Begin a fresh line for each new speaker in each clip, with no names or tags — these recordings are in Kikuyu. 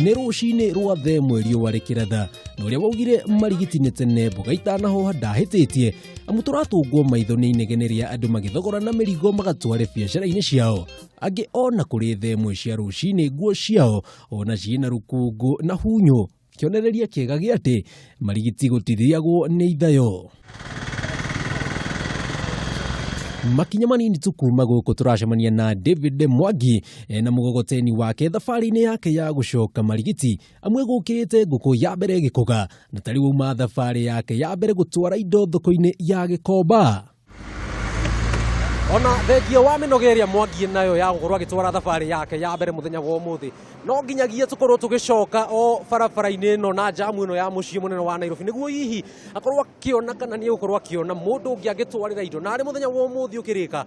Nĩ rũcinĩ rwa thaa ĩmwe riũa rĩkĩratha, na ũrĩa waugire marigiti nĩ tene mboga itanahoha ndahĩtĩtie, amu tũratũngwo maitho nĩ inegene rĩa andũ magĩthogorana mĩrigo magatware biacara-inĩ ciao. Angĩ ona kũrĩ thaa ĩmwe cia rũcinĩ nguo ciao ona ciĩna rũkũngũ na hunyũ, kĩonereria kĩega gĩa atĩ marigiti gũtithiagwo nĩ ithayo. Makinya manini tu kuma gũkũ tũracemania na David Mwangi na mũgogoteni wake thabarĩ-inĩ yake ya gũcoka marigiti, amwe gũkĩrĩte ngũkũ ya mbere gĩkũga, na tarĩ wauma thabarĩ yake ya mbere gũtwara indo thoko-inĩ ya Gĩkomba.
Ona thengia wa mĩnoga ĩrĩa Mwangi nayo ya gũkorwo agĩtwara thabarĩ yake ya mbere mũthenya wa ũmũthĩ, no nginyagia tũkorwo tũgĩcoka o barabara-inĩ ĩno na jamu ĩno ya mũciĩ mũnene wa Nairobi, nĩguo hihi akorwo akĩona kana nĩ egũkorwo akĩona mũndũ ũngĩ angĩtwarĩra indo, na arĩ mũthenya wa ũmũthĩ ũkĩrĩka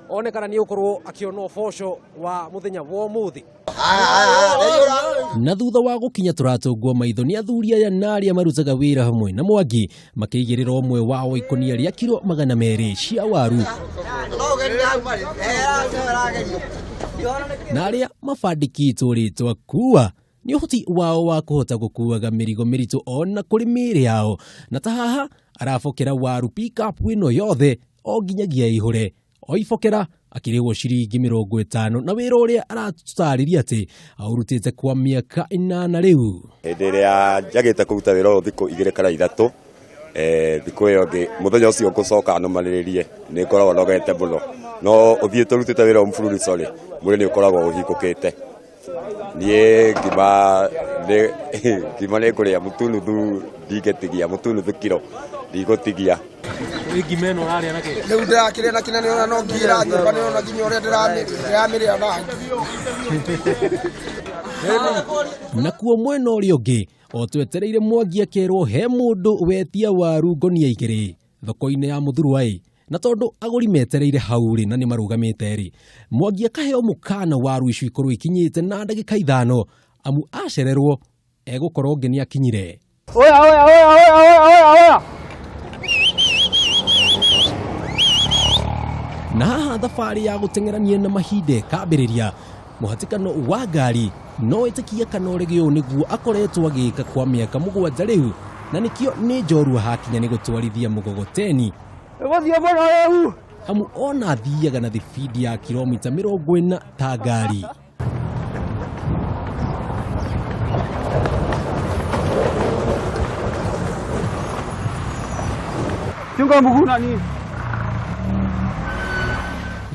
one kana nĩ egũkorwo akĩona ũboco wa mũthenya wa ũmũthĩ.
Na thutha wa gũkinya tũratũngwo maitho nĩ athuri aya na arĩa marutaga wĩra hamwe na Mwangi makĩigĩrĩra ũmwe wao ikũnia rĩa kiro magana merĩ cia waru, na arĩa mabandĩkĩtwo rĩtwa kuua nĩ ũhoti wao wa kũhota gũkuaga mĩrigo mĩritũ ona kũrĩ mĩĩrĩ yao, na ta haha arabokera waru pickup ĩno yothe o nginyagia ĩihũre, oibokera akĩrĩhwo ciringi mĩrongo ĩtano, na wĩra ũrĩa aratũtarĩria atĩ aũrutĩte kwa mĩaka 8 rĩu.
Hĩndĩ ĩrĩa njagĩte kũruta wĩra ũyũ thikũ igĩrĩ kana ithatũ, thikũ ĩyo ĩngĩ mũthenya ũcio ngũcoka nũmanĩrĩrie nĩ ngoragwo nogete mũno, no ũthiĩte ũrutĩte wĩra ũyũ mũbururi sorry, mwĩrĩ nĩ ũkoragwo ũhingũkĩte. Niĩ ngima nĩ ngũrĩa mũtu nuthu, ndingĩtigia mũtu nuthu kiro ndigũtigia.
Nĩ ngima ĩno ũrarĩa na kĩ?
Rĩu ndĩrakĩrĩa na kĩna, nĩũrona no ngi ĩranjũka, nĩũrona nginya ũrĩa ndĩramĩrĩa na ngi.
Nakuo mwena ũrĩa ũngĩ o twetereire Mwangi akerwo he mũndũ wetia waru ngonia igĩrĩ thoko-inĩ ya Mũthurwa-ĩ, na tondũ agũri metereire hau rĩ na nĩ marũgamĩte rĩ, Mwangi akaheo mũkana waru icio ikorwo ikinyĩte na ndagĩka 5, amu acererwo egũkorwo ũngĩ nĩ akinyire.
Oya, oya, oya, oya, oya, oya, oya.
Na haha thabarĩ ya gũteng'erania na mahinda ĩkambĩrĩria, mũhatĩkano wa ngari no ĩtĩkie kana ũrege ũũ nĩguo akoretwo agĩka kwa mĩaka 7 rĩu, na nĩkĩo nĩ njorua hakinya nĩ gũtwarithia mũgogoteni.
Ĩgũthiĩ mũno rĩu.
Amu ona athiaga na thibindi ya kilomita 40 ta ngari.
Chunga mguu nani?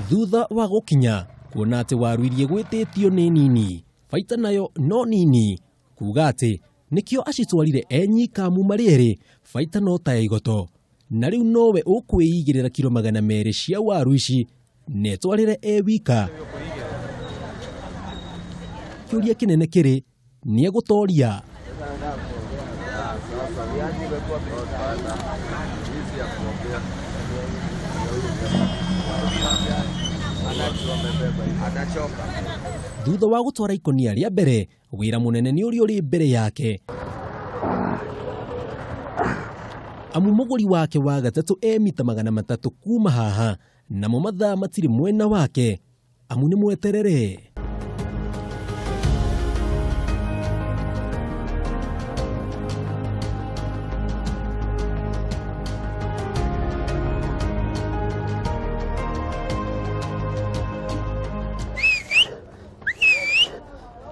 Thutha wa gũkinya kuona atĩ waru iria gwĩtĩtio nĩ nini, baita nayo no nini, kuga atĩ nĩkĩo acitwarire enyika amu marĩ erĩ baita no ta ya igoto, na rĩu nowe ũkwĩigĩrĩra kiro magana merĩ cia waru ici na etwarĩre e wika. Kĩũria kĩnene kĩrĩ nĩ egũtoria? Thutha wa gũtwara ikũnia rĩa mbere, wĩra mũnene nĩ ũrĩa ũrĩ mbere yake, amu mũgũri wake wa gatatũ e mita magana matatũ kuma haha, namo mathaa matirĩ mwena wake, amu nĩ mweterere.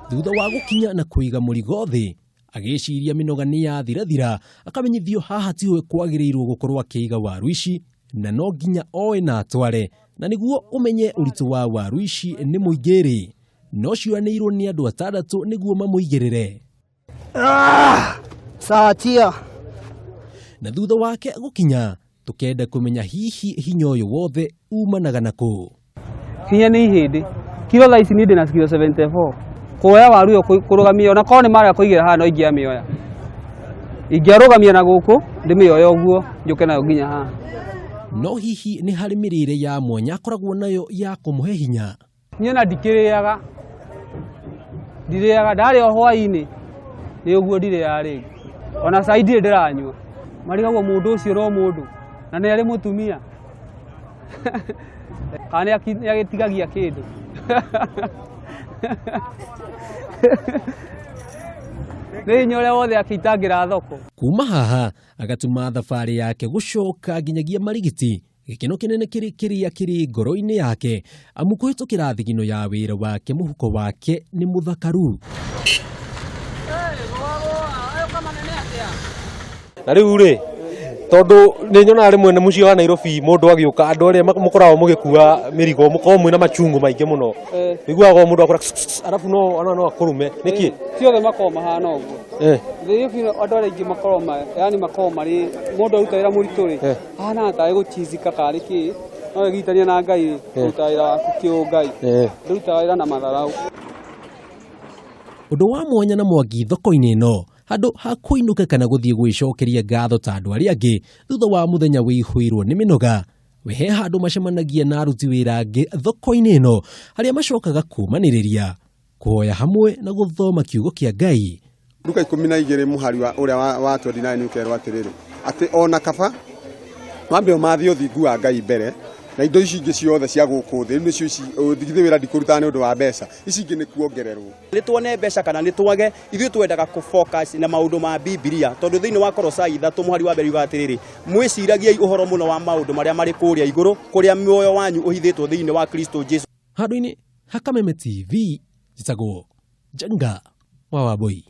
Thutha wa gũkinya na kũiga mũrigo thĩ, agĩciria mĩnoga nĩ yathirathira, akamenyithio haha tiwe kwagĩrĩirwo gũkorwo akĩiga waru ici, na no nginya oe na atware, na nĩguo ũmenye ũritũ wa waru ici nĩ mũingĩ rĩ, no cioyanĩirwo nĩ andũ atandatũ nĩguo mamũigĩrĩre.
Satia.
Na thutha wake gũkinya, tũkenda kũmenya hihi hinya ũyũ wothe umanaga na kũ.
Hinya nĩ ihĩndĩ. Kiro thaa ici niĩ ndĩna kiro 74. Kuoya waru ĩyo kũrũgamia, ona korwo nĩ mara kũigĩra haha no ingĩamĩoya. Ingĩarũgamia na gũkũ, ndĩmĩoye ũguo, njũke nayo nginya haha.
No hihi nĩ harĩ mĩrĩre ya mwanya akoragwo nayo ya kũmũhe hinya?
Niĩ ona ndikĩrĩaga. Ndirĩaga, ndarĩa o hwaĩ-inĩ, nĩ ũguo ndirĩaga rĩngĩ. Ona cai ndirĩ ndĩranyua. Marigagwo mũndũ ũcio no mũndũ, na nĩ arĩ mũtumia. Kana nĩ agĩtigagia kĩndũ. Nĩ hinya ũrĩa wothe akĩitangĩra thoko.
Kuma haha agatuma thabarĩ yake gũcoka nginyagia Marigiti. Gĩkeno kĩnene kĩrĩ kĩrĩa kĩrĩ ngoro-inĩ yake, amu kũhĩtũkĩra thigino ya wĩra wake mũhuko wake nĩ mũthakaru.
Na rĩu rĩ, tondũ nĩ nyonaga rĩmwe nĩ mũciĩ wa Nairobi mũndũ agĩũka, andũ arĩa mũkoragwo mũgĩkua mĩrigo mũkoragwo mwĩna machungu maingĩ mũno. Ũiguaga mũndũ akora arabu no akũrume. Nĩkĩ?
Ti othe makoragwo mahana ũguo. Thĩ andũ arĩa aingĩ makoragwo yani makoragwo marĩ mũndũ aruta wĩra mũritũ rĩ, ahanaga tarĩ gũchizika karĩ kĩ, no wĩgiritania na Ngai rĩ, kũruta wĩra waku kĩũngai. Ndũrutaga wĩra na matharau.
Ũndũ wa mwanya na Mwangi thoko-inĩ ĩno, handũ ha kũinũka kana gũthiĩ gwĩcokeria ngatho ta andũ arĩa angĩ thutha wa mũthenya wĩihũirwo nĩ mĩnoga, we he handũ macemanagia na aruti wĩra angĩ thoko-inĩ ĩno harĩa macokaga kũmanĩrĩria, kũhoya hamwe na gũthoma kiugo kĩa Ngai.
Luka 12 mũhari wa ũrĩa wa 29 ũkerwo atĩrĩrĩ, atĩ ona kaba wambe ũmathe ũthingu wa Ngai mbere na indo ici ingĩ ciothe cia gũkũ thĩ, rĩu nĩcio ici githĩ wĩra ndikũrutaga nĩ ũndũ wa mbeca, ici ingĩ nĩ kuongererwo.
Nĩ tuone mbeca kana nĩ twage, ithuĩ twendaga kũ focus na maũndũ ma Bibilia, tondũ thĩinĩ wa Kolosai 3 mũhari wa mbere yugaga atĩrĩrĩ, mwĩciragiei ũhoro mũno wa maũndũ marĩa marĩ kũrĩa igũrũ, kũrĩa muoyo wanyu ũhithĩtwo thĩinĩ wa Kristo Jesu.
Handũ-inĩ ha Kameme TV, njĩtagwo Njenga wa Wambui.